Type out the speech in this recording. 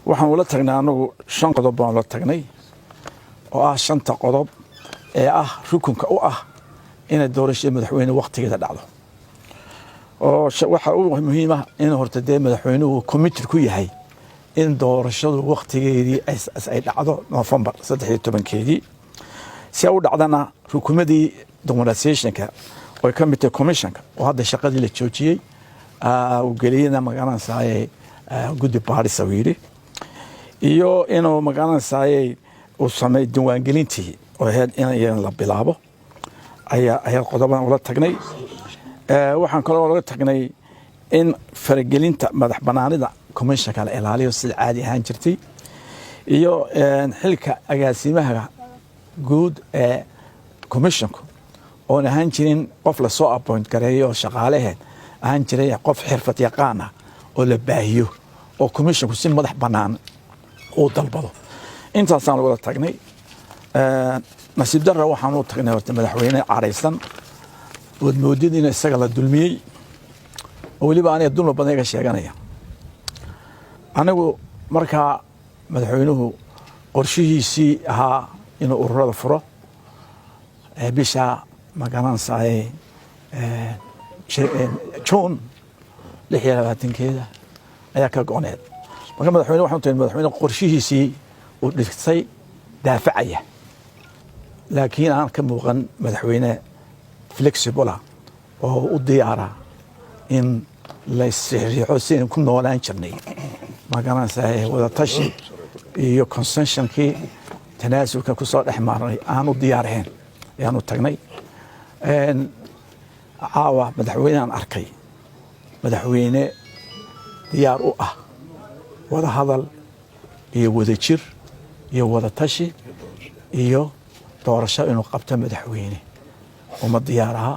Waxaan ula tagnay anagu shan qodob baan ula tagnay, oo ah shanta qodob ee ah rukunka u ah inay doorashada madaxweyne waktigeeda dhacdo. Oo waxa u muhiim ah in horta dee madaxweynuhu committed ku yahay in doorashadu waktigeedii ay dhacdo, November 13-keedii. Si u dhacdana, rukumadii democratizationka oy ka mid tahay commissionka oo hadda shaqadii la joojiyey, uu geliyena, magaranaysaye, guddi baadhisa uu yidhi, iyo inuu, magaranaysaye, uu sameey diiwaangelintii oo ahayd in iyana la bilaabo, ayaa qodobadan ula tagnay. Waxaan kaloo ula tagnay in faragelinta madax banaanida commissionka la ilaaliyo sida caadi ahaan jirtay, iyo xilka agaasimaha guud ee commissionku oon ahaan jirin qof lasoo appoint gareeyo oo shaqaalaheed ahaan jiray, qof xirfad yaqaan ah oo la baahiyo oo commissionku si madax bannaan uu dalbado. Intaasaan wada tagnay. Nasiib darra, waxaan u tagnay horta madaxweyne caraysan ood moodid in isaga la dulmiyey, oo weliba aniga dulmi badan iga sheeganaya. Anigu markaa madaxweynuhu qorshihiisii ahaa inuu ururada furo bisha, magaranaysaye, Juun 26-keeda ayaa ka go'need. Marka madaxweyne waxaan tahay madaxweyne qorshihiisii uu dhigtay daafacaya, laakiin aan ka muuqan madaxweyne flexible ah oo u diyaara in la isriixriixo sidaynu ku noolaan jirnay, magaranaysaa, wadatashi iyo consensuskii tanaasulka kusoo dhex maarnay aan u diyaarahayn ayaanu tagnay. Caawa madaxweyneaan arkay madaxweyne diyaar u ah wada hadal iyo wadajir iyo wada tashi iyo doorasho inuu qabto. Madaxweyne uma diyaar aha.